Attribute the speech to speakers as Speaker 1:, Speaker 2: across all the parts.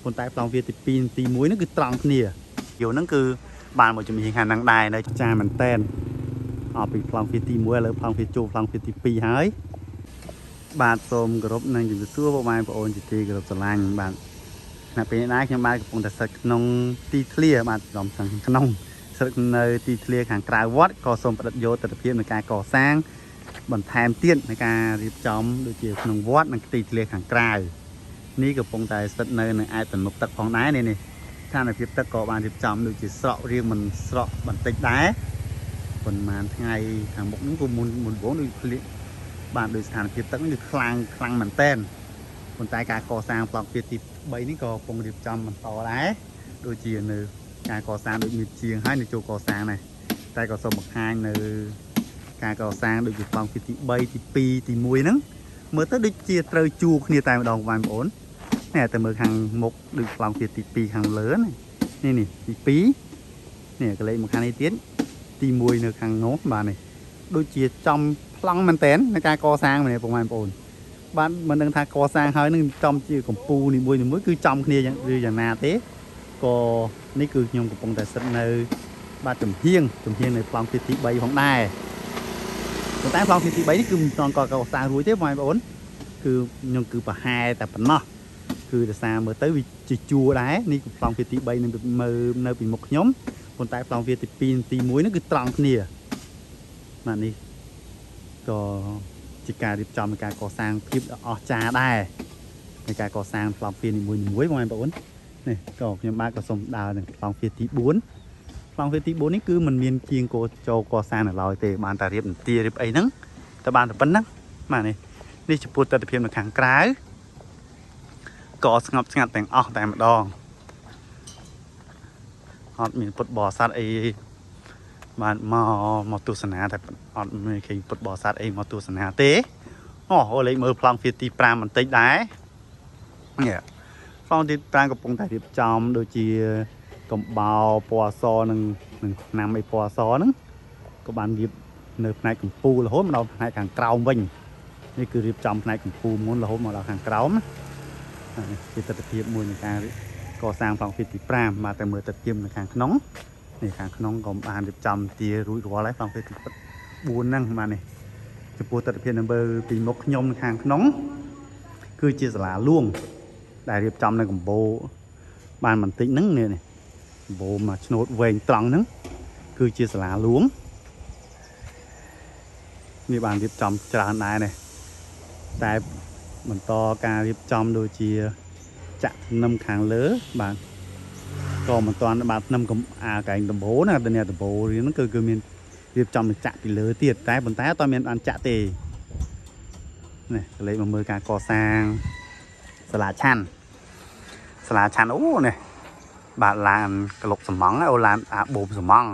Speaker 1: ប៉ុន្តែប្លង់វាទី2ទី1ហ្នឹងគឺត្រង់គ្នាយោហ្នឹងគឺបានមកជំនាញខាងហ្នឹងដែរនៅចាមែនតែនអស់ពីប្លង់វាទី1ឥឡូវប្លង់វាចូលប្លង់វាទី2ហើយបាទសូមគោរពនិងជម្រាបសួរបងប្អូនជាទីគោរពស្រឡាញ់បាទខណៈពេលនេះដែរខ្ញុំបាទកំពុងតែស្ថិតក្នុងទីធ្លាបាទដំសឹងក្នុងស្ថិតនៅទីធ្លាខាងក្រៅវត្តក៏សូមផ្តិតយកទស្សនវិជ្ជានៃការកសាងបន្ថែមទៀតនៃការរៀបចំដូចជាក្នុងវត្តនិងទីធ្លាខាងក្រៅនេះកំពុងតែស្ថិតនៅនឹងឯទំនប់ទឹកផងដែរនេះនេះស្ថានភាពទឹកក៏បានរៀបចំដូចជាស្រករៀងមិនស្រកបន្តិចដែរប៉ុន្មានថ្ងៃខាងមុខនេះក៏មុនមុនបងដូចភ្លៀងបាទដោយស្ថានភាពទឹកនេះគឺខ្លាំងខ្លាំងមែនតែនប៉ុន្តែការកសាងប្លង់វាទី3នេះក៏កំពុងរៀបចំបន្តដែរដូចជានៅការកសាងដូចមានជាងហើយនៅចូលកសាងដែរតែក៏សូមបង្ហាញនៅការកសាងដូចជាប្លង់វាទី3ទី2ទី1ហ្នឹងមើលទៅដូចជាត្រូវជួគ្នាតែម្ដងបងប្អូននេះតែមើលខាងមុខដូចប្លង់វាទី2ខាងលើណានេះនេះទី2នេះកលេចមកខាងនេះទៀតទី1នៅខាងនោះបាទនេះដូចជាចំប្លង់មែនតែនในការកសាងមែនទេបងប្អូនបាទមិនដឹងថាកសាងហើយនឹងចំជាកម្ពូលនីមួយៗគឺចំគ្នាយ៉ាងឬយ៉ាងណាទេក៏នេះគឺខ្ញុំកំពុងតែស្ថិតនៅបាទចំហៀងចំហៀងនៅប្លង់ទី3ផងដែរប៉ុន្តែប្លង់ទី3នេះគឺមិនទាន់កសាងរួចទេបងប្អូនគឺខ្ញុំគឺប្រហែលតែប៉ុណ្ណោះគឺដោយសារមើលទៅវាជាជួរដែរនេះគឺប្លង់ទី3នឹងមើលនៅពីមុខខ្ញុំប៉ុន្តែប្លង់វាទី2ទី1នេះគឺត្រង់គ្នាបាទនេះក៏ជាការរៀបចំនៃការកសាងភាពអស្ចារ្យដែរនៃការកសាងប្លង់វានីមួយៗបងប្អូននេះក៏ខ្ញុំបាទក៏សូមដើរនឹងប្លង់វាទី4ប្លង់វាទី4នេះគឺมันមានជាងកោចូលកសាងនៅឡើយទេបានតែរៀបនទារៀបអីហ្នឹងតែបានតែប៉ុណ្្នឹងបាទនេះនេះចំពោះទស្សនវិជ្ជានៅខាងក្រៅក៏ស្ងប់ស្ងាត់ទាំងអស់តែម្ដងអត់មានពុទ្ធបរិស័ទអីបានមកមកទស្សនាតែអត់មានឃើញពុទ្ធបរិស័ទអីមកទស្សនាទេអូលេខមើលប្លង់វាទី5បន្តិចដែរនេះប្លង់ទី5កំពុងតែរៀបចំដូចជាកំបោរពណ៌អសនិងនឹងឆ្នាំអីពណ៌អសហ្នឹងក៏បានរៀបនៅផ្នែកកម្ពូលរហូតមកដល់ផ្នែកខាងក្រោមវិញនេះគឺរៀបចំផ្នែកកម្ពូលមុនរហូតមកដល់ខាងក្រោមណានេះជាទស្សនវិជ្ជាមួយនៃការកសាងប្លង់វាទី5មកតែមើលទស្សនវិជ្ជានៅខាងក្នុងនេះខាងក្នុងក៏បានរៀបចំទារួចរាល់ហើយប្លង់វាទី4ហ្នឹងបាទនេះចំពោះទស្សនវិជ្ជានៅមើលពីមុខខ្ញុំនៅខាងក្នុងគឺជាសាលាលួងដែលរៀបចំនៅកម្បោបានបន្តិចហ្នឹងនេះនេះកម្បោមកឆ្នូតវែងត្រង់ហ្នឹងគឺជាសាលាលួងនេះបានរៀបចំច្រើនដែរនេះតែបន្តការរៀបចំដូចជាចាក់ធ្នឹមខាងលើបាទក៏មិនទាន់បាទធ្នឹមកំអាកែងដំបូលណាតែនេះដំបូលហ្នឹងគឺមានរៀបចំចាក់ពីលើទៀតតែប៉ុន្តែអត់មានបានចាក់ទេនេះកលេចមកមើលការកសាងសាលាឆាន់សាលាឆាន់អូនេះបាទឡានកលុកសំងអូឡានអាបូមសំង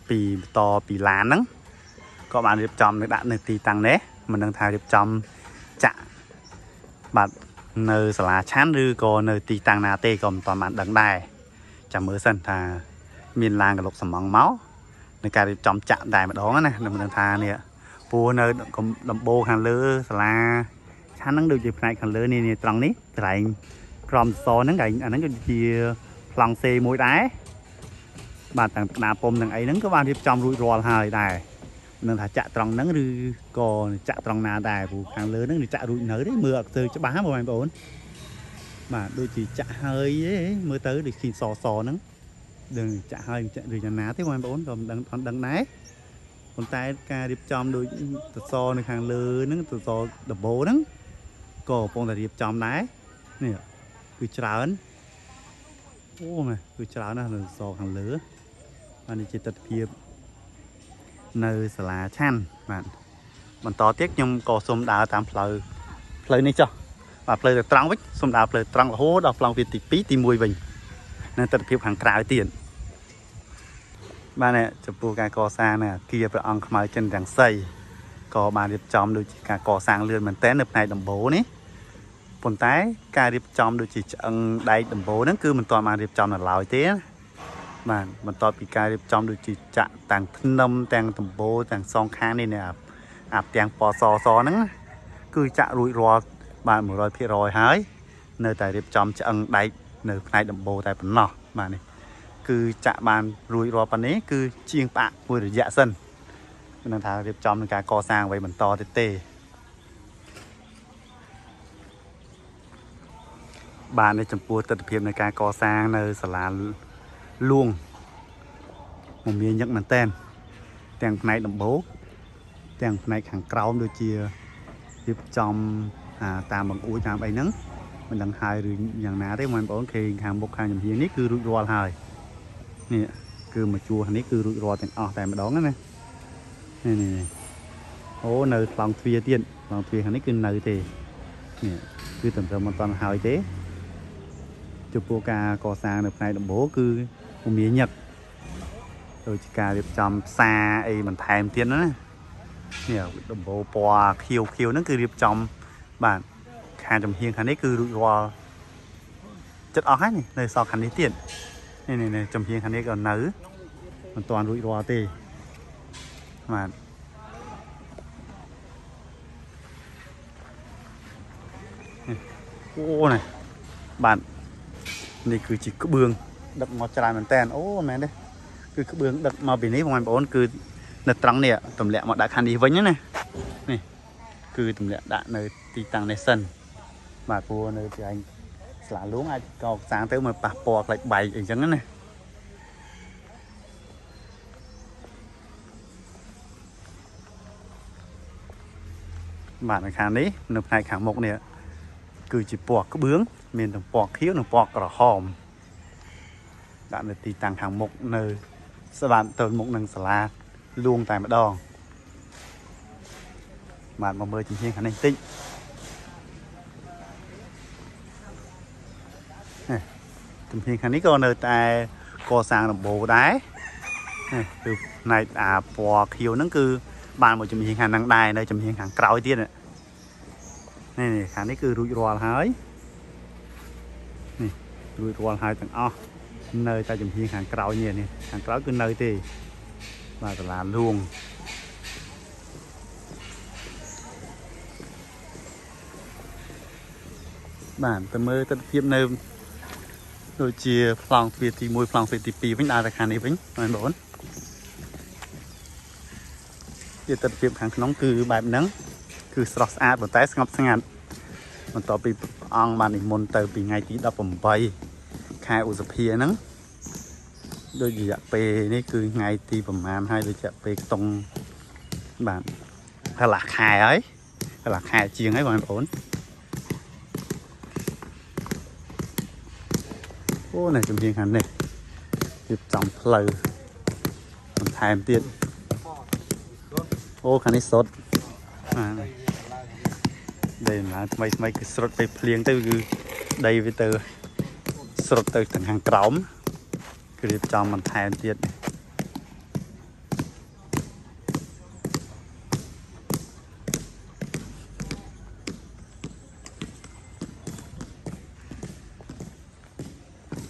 Speaker 1: ពីបន្តពីឡានហ្នឹងក៏បានរៀបចំនៅដាក់នៅទីតាំងនេះមិនដឹងថារៀបចំចាក់បាទនៅសាលាឆាន់ឬក៏នៅទីតាំងណាទេក៏មិនទាន់បានដឹងដែរចាំមើលសិនថាមានឡានកលុកសំងមកในការរៀបចំចាក់តែម្ដងណាមិនដឹងថានេះព្រោះនៅដំបូលខាងលើសាលាឆាន់ហ្នឹងដូចជាផ្នែកខាងលើនេះនេះត្រង់នេះកន្លែងក្រមសហ្នឹងកន្លែងអាហ្នឹងគឺជាប្លង់សេមួយដែរបាទទាំងក្តារពុំទាំងអីហ្នឹងក៏បានរៀបចំរួចរាល់ហើយដែរមិនដឹងថាចាក់ត្រង់ហ្នឹងឬក៏ចាក់ត្រង់ណាដែរព្រោះខាងលើហ្នឹងចាក់រួចនៅទេមើលអត់ទៅច្បាស់បងប្អូនបាទដូចជាចាក់ហើយទេមើលទៅដូចឃើញសសហ្នឹងដឹងចាក់ហើយចាក់ឬយ៉ាងណាទេបងប្អូនក៏មិនដឹងអត់ដឹងដែរប៉ុន្តែការរៀបចំដូចសសរនៅខាងលើហ្នឹងសសរដំបូលហ្នឹងក៏កំពុងតែរៀបចំដែរនេះគឺច្រើនអូម៉ែគឺច្រើនណាស់នៅសសរខាងលើបាទនេះជាទស្សនវិជ្ជានៅសាលាឆាន់បាទបន្តទៀតខ្ញុំក៏សូមដើរតាមផ្លូវនេះចុះបាទផ្លូវទៅត្រង់វិញសូមដើរផ្លូវត្រង់រហូតដល់ប្លង់វាទី2ទី1វិញនៅទស្សនវិជ្ជាខាងក្រៅទៀតបាទនេះចំពោះការកសាងនៅអគារព្រះអង្គខ្មៅចិនរាំងសីក៏បានរៀបចំដូចជាការកសាងលឿនមែនទែននៅផ្នែកដំបូលនេះប៉ុន្តែការរៀបចំដូចជាឆ្អឹងដែកដំបូលហ្នឹងគឺមិនទាន់បានរៀបចំនៅឡើយទេបាទបន្ទាប់ពីការរៀបចំដូចជាចាក់ទាំងធ្នឹមទាំងដំបូលទាំងសងខាងនេះនេះអាផ្ទាំងពណ៌សសហ្នឹងគឺចាក់រួចរាល់បាទ100%ហើយនៅតែរៀបចំឆ្អឹងដែក នៅផ្នែកដំបូលតែប៉ុណ្ណោះបាទនេះគឺចាក់បានរួចរាល់ប៉ុណ្នេះគឺជាងផ្អាកមួយរយៈសិនមិនដឹងថារៀបចំនឹងការកសាងអ្វីបន្តទៀតទេបាទនេះចំពោះទិដ្ឋភាពនៃការកសាងនៅសាលាលួងមមាញឹកមែនតែនទាំងផ្នែកដំបូលទាំងផ្នែកខាងក្រោមដូចជារៀបចំតាមបង្អួចតាមអីហ្នឹងមិនដឹងហើយឬយ៉ាងណាទេបងប្អូនគេខាងមុខខាងចំហៀងនេះគឺរួចរាល់ហើយនេះគឺមួយជួរនេះគឺរួចរាល់ទាំងអស់តែម្ដងណានេះនេះអូនៅខ្លងទ្វារទៀតខ្លងទ្វារខាងនេះគឺនៅទេនេះគឺត្រឹមមិនតាន់ហើយទេចំពោះការកសាងនៅផ្នែកដំបូលគឺមមាញឹកដូចជាការរៀបចំផ្សារអីបន្ថែមទៀតណានេះដំបូលពណ៌ខៀវខៀវហ្នឹងគឺរៀបចំបាទខាងចំហៀងខាងនេះគឺរួចរាល់ចិត្តអស់ហើយនេះនៅសល់ខាងនេះទៀតនេះនេះចំហៀងខាងនេះក៏នៅមិនទាន់រួចរាល់ទេបាទអូនេះបាទនេះគឺជាក្បឿងដឹកមកច្រើនមែនតើអូមែនទេគឺក្បឿងដឹកមកពីនេះបងប្អូនគឺនៅត្រង់នេះទម្លាក់មកដាក់ខាងនេះវិញណានេះគឺទម្លាក់ដាក់នៅទីតាំងនេះសិនបាទព្រោះនៅទីឯងស្លាលួងអាចកសាងទៅមកប៉ះពាល់ខ្លាចបែកអីចឹងណាបាទនៅខាងនេះនៅផ្នែកខាងមុខនេះគឺជាពណ៌ក្បឿងមានទាំងពណ៌ខៀវនិងពណ៌ក្រហមដាក់នៅទីតាំងខាងមុខនៅស្បាតទៅមុខនឹងសាលាលួងតែម្ដងបាទមកមើលជំហានខាងនេះបន្តិចនេះជំហានខាងនេះក៏នៅតែកសាងដំបូលដែរនេះគឺផ្នែកអាពណ៌ខៀវហ្នឹងគឺបានមកជំហានខាងហ្នឹងដែរនៅជំហានខាងក្រោយទៀតនេះនេះខាងនេះគឺរួចរាល់ហើយនេះរួចរាល់ហើយទាំងអស់នៅតែជំហានខាងក្រោយនេះនេះខាងក្រោយគឺនៅទេបាទសាលាលួងបាទទៅមើលទិដ្ឋភាពនៅដូចជាប្លង់ទ្វារទី1ប្លង់ទ្វារទី2វិញដើរទៅខាងនេះវិញបងប្អូនជាទិដ្ឋភាពខាងក្នុងគឺបែបហ្នឹងគឺស្រស់ស្អាតប៉ុន្តែស្ងប់ស្ងាត់បន្ទាប់ពីព្រះអង្គបាននិមន្តទៅពីថ្ងៃទី18ខែឧសភាហ្នឹងដូចរយៈពេលនេះគឺថ្ងៃទីប្រហែលហើយដូចជាពេលខ្ទង់បាទកន្លះខែហើយកន្លះខែជាងហើយបងប្អូនអូនេះជំនាញខាងនេះរៀបចំផ្លូវបន្ថែមទៀតអូខាងនេះសុទ្ធបាទដីឡើងថ្មីថ្មីគឺស្រុតទៅភ្លៀងទៅគឺដីវាទៅស្រុតទៅទាំងខាងក្រោមគឺរៀបចំបន្ថែមទៀត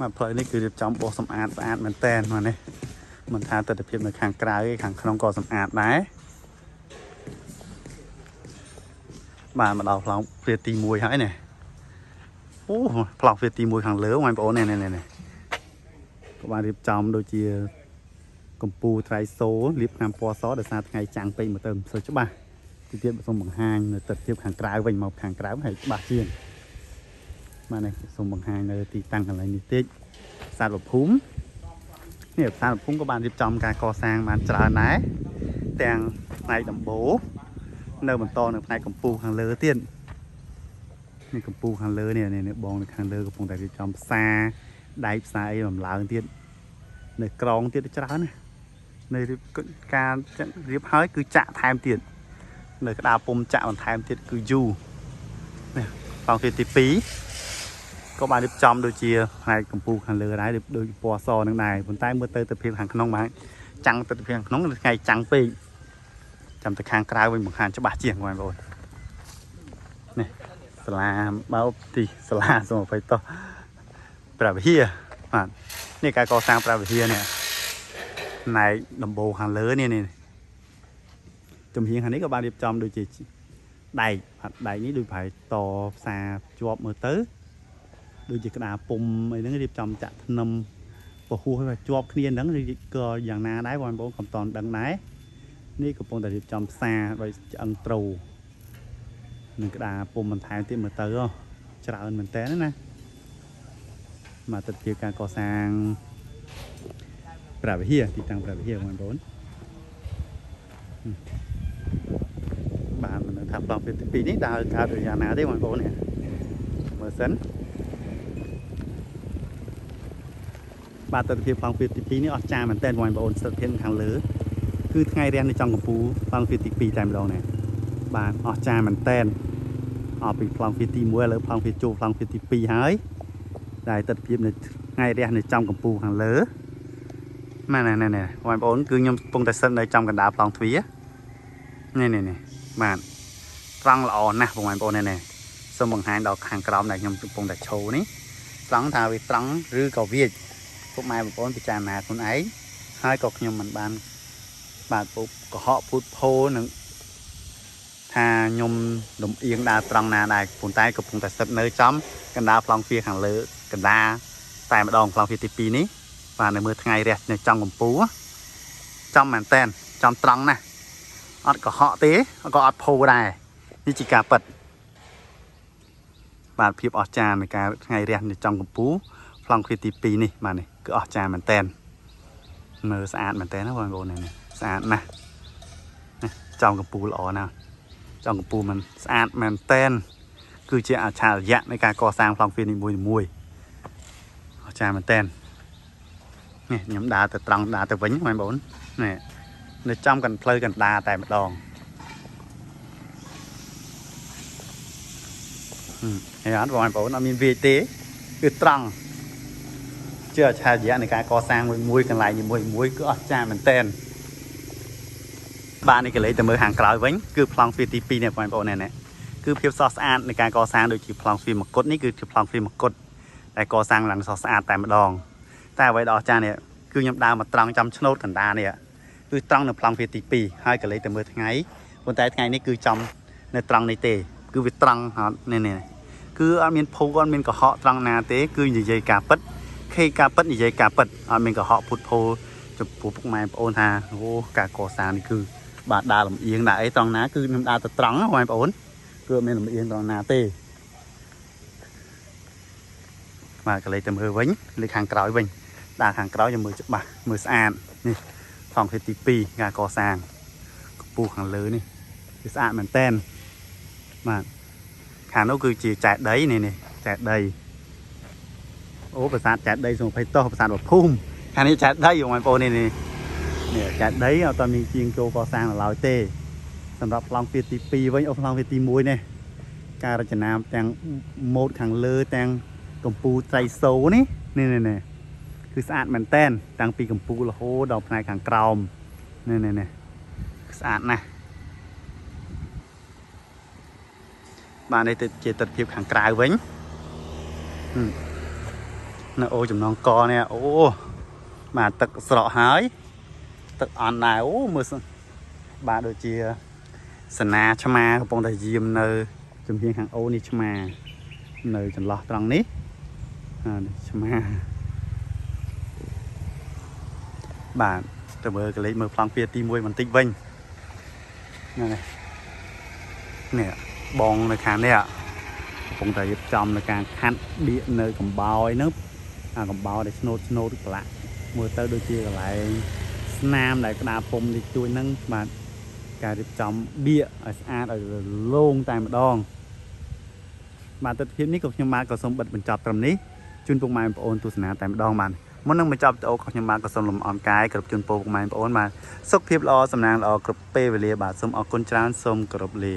Speaker 1: បាទផ្លូវនេះគឺរៀបចំបោះសម្អាតស្អាតមែនតើបាទនេះមិនថាទិដ្ឋភាពនៅខាងក្រៅទេខាងក្នុងក៏សម្អាតដែរបាទមកដល់ប្លង់ទ្វារទី1ហើយនេះអូប្លង់ទ្វារទី1ខាងលើបងប្អូននេះនេះក៏បានរៀបចំដូចជាកម្ពូត្រៃសូលាបថ្នាំពណ៌សដោយសារថ្ងៃចាំងពេកមកទៅមិនសូវច្បាស់ទីទៀតសូមបង្ហាញនៅទិដ្ឋភាពខាងក្រៅវិញមកខាងក្រៅហើយច្បាស់ជាងបាទនេះសូមបង្ហាញនៅទីតាំងកន្លែងនេះតិចផ្សារភូមិនេះផ្សារភូមិក៏បានរៀបចំការកសាងបានច្រើនដែរទាំងផ្នែកដំបូលនៅបន្តនៅផ្នែកកម្ពូលខាងលើទៀតនេះកម្ពូលខាងលើនេះនេះបងនៅខាងលើកំពុងតែរៀបចំផ្សារដែកផ្សារអីបំឡើងទៀតនៅក្រងទៀតច្រើនណានៅការរៀបហើយគឺចាក់ថែមទៀតនៅក្តារពុំចាក់បន្ថែមទៀតគឺយូរនេះប្លង់ទី2ក៏បានរៀបចំដូចជាផ្នែកកម្ពូលខាងលើដែរដូចពណ៌សនឹងដែរប៉ុន្តែមើលទៅទិដ្ឋភាពខាងក្នុងបាទចាំងទិដ្ឋភាពខាងក្នុងថ្ងៃចាំងពេកចាំទៅខាងក្រៅវិញបង្ហាញច្បាស់ជាងបងប្អូននេះសាលាបោទីសាលាសូមអភ័យទោសព្រះវិហារបាទនេះការកសាងព្រះវិហារនេះផ្នែកដំបូលខាងលើនេះនេះចំហៀងខាងនេះក៏បានរៀបចំដូចជាដែកបាទដែកនេះដូចប្រហែលតផ្សារជាប់មើលទៅ ដូចជាក្តារពុំអីហ្នឹងរៀបចំចាក់ធ្នឹមពហុឲ្យជាប់គ្នាហ្នឹងឬក៏យ៉ាងណាដែរបងប្អូនកុំតន់ដឹងដែរនេះកំពុងតែរៀបចំផ្សារដោយឆ្អឹងត្រូនឹងក្តារពុំបន្ថែមទៀតមើលទៅច្រើនមែនតើណាមកទិដ្ឋភាពការកសាងព្រះវិហារទីតាំងព្រះវិហារបងប្អូនបាទមិនដឹងថាប្លង់ទី2នេះដើរកើតឬយ៉ាងណាទេបងប្អូននេះមើលសិនបាទទិដ្ឋភាពប្លង់ទី2នេះអស្ចារ្យមែនទែនបងប្អូនស្ថិតភាពខាងលើគឺថ្ងៃរះនៅចំកំពូលប្លង់ទី2តែម្ដងនេះបាទអស្ចារ្យមែនទែនអស់ពីប្លង់ទី1ឥឡូវប្លង់ទីចូលប្លង់ទី2ហើយតែទិដ្ឋភាពនៅថ្ងៃរះនៅចំកំពូលខាងលើម៉ែណែណែបងប្អូនគឺខ្ញុំកំពុងតែសិតនៅចំកណ្ដាលប្លង់ទ្វារនេះនេះបាទត្រង់ល្អណាស់បងប្អូននេះសូមបង្ហាញដល់ខាងក្រោមដែលខ្ញុំកំពុងតែឈរនេះត្រង់ថាវាត្រង់ឬក៏វាចពុកម៉ែបងប្អូនពិចារណាខ្លួនឯងហើយក៏ខ្ញុំមិនបានបាទពុកកុហកភូតភោនឹងថាខ្ញុំលំអៀងដើរត្រង់ណាដែរប៉ុន្តែកំពុងតែស្ថិតនៅចំកណ្ដាលប្លង់ទ្វារខាងលើកណ្ដាលតែម្ដងប្លង់ទ្វារទី2នេះបាទនៅមើលថ្ងៃរះនៅចំកំពូលចំមែនតែនចំត្រង់ណាស់អត់កុហកទេក៏អត់ភោដែរនេះជាការពិតបាទភាពអស្ចារ្យនៃការថ្ងៃរះនៅចំកំពូលប្លង់ទ្វារទី2នេះបាទនេះគឺអស្ចារ្យមែនតែនមើលស្អាតមែនតែនណាបងប្អូននេះស្អាតណាស់ចំកំពូលល្អណាស់ចំកំពូលมันស្អាតមែនតែនគឺជាអច្ឆរិយៈនៃការកសាងប្លង់ទ្វារនីមួយៗអស្ចារ្យមែនតែននេះខ្ញុំដើរទៅត្រង់ដើរទៅវិញបងប្អូននេះនៅចំកណ្ផ្លូវកណ្ដាលតែម្ដងហើយអត់បងប្អូនអត់មានវាចទេគឺត្រង់ជាអច្ឆរិយៈនៃការកសាងមួយមួយកន្លែងនីមួយមួយគឺអស្ចារ្យមែនតែនបាទនេះកលេចទៅមើលខាងក្រោយវិញគឺប្លង់ទ្វារទី2នេះបងប្អូននេះគឺភាពស្រស់ស្អាតនៃការកសាងដូចជាប្លង់ទ្វារមកុដនេះគឺជាប្លង់ទ្វារមកុដដែលកសាងឡើងស្រស់ស្អាតតែម្ដងតែអ្វីដល់អស្ចារ្យនេះគឺខ្ញុំដើរមកត្រង់ចំឆ្នោតកណ្ដាលនេះគឺត្រង់នៅប្លង់ទ្វារទី2ហើយកលេចទៅមើលថ្ងៃប៉ុន្តែថ្ងៃនេះគឺចំនៅត្រង់នេះទេគឺវាត្រង់អត់នេះនេះគឺអត់មានភូអត់មានកុហកត្រង់ណាទេគឺនិយាយការពិតខេការពិតនិយាយការពិតអត់មានកុហកភូតភោចំពោះពុកម៉ែបងប្អូនថាអូការកសាងនេះគឺបាទដើរលំអៀងដាក់អីត្រង់ណាគឺខ្ញុំដើរទៅត្រង់បងប្អូនគឺអត់មានលំអៀងត្រង់ណាទេបាទកលេចទៅមើលវិញលើខាងក្រោយវិញដើរខាងក្រោយខ្ញុំមើលច្បាស់មើលស្អាតនេះប្លង់ទ្វារទី2ការកសាងកម្ពស់ខាងលើនេះគឺស្អាតមែនតែនបាទខាងនោះគឺជាចេតិយនេះនេះចេតិយអូប្រាសាទចេតិយសូម20តោះប្រាសាទវភូមិខាងនេះចេតិយបងប្អូននេះនេះនេះចេតិយអត់តមានជាងចូលកសាងនៅឡើយទេសម្រាប់ប្លង់ទ្វារទី2វិញអូប្លង់ទ្វារទី1នេះការរចនាទាំងម៉ូតខាងលើទាំងកម្ពូលត្រីសូនេះនេះនេះគឺស្អាតមែនតែនតាំងពីកម្ពូលរហូតដល់ផ្នែកខាងក្រោមនេះនេះនេះស្អាតណាស់បាទនេះទៅជាទិដ្ឋភាពខាងក្រៅវិញនៅអូចំណងកនេះអូបាទទឹកស្រកហើយទឹកអន់ដែរអូមើលបាទដូចជាសណាឆ្មាកំពុងតែយាមនៅជំហានខាងអូនេះឆ្មានៅចន្លោះត្រង់នេះឆ្មាបាទទៅមើលកលេចមើលប្លង់ទ្វារទី1បន្តិចវិញនេះនេះបងនៅខាងនេះកំពុងតែរៀបចំនៅការខាត់បៀកនៅកំបោយនោះអាកំបោដែលឆ្នោតឆ្នោតប្រឡាក់មើលទៅដូចជាកន្លែងស្នាមដែលក្តារពុំនេះជួយហ្នឹងបាទការរៀបចំបៀកឲ្យស្អាតឲ្យរលោងតែម្ដងបាទទិដ្ឋភាពនេះក៏ខ្ញុំបាទក៏សូមបិទបញ្ចប់ត្រឹមនេះជូនពុកម៉ែបងប្អូនទស្សនាតែម្ដងបាទមុននឹងបញ្ចប់វីដេអូក៏ខ្ញុំបាទក៏សូមលំអរកាយគ្រប់ជូនពរពុកម៉ែបងប្អូនបាទសុខភាពល្អសំណាងល្អគ្រប់ពេលវេលាបាទសូមអរគុណច្រើនសូមគោរពលា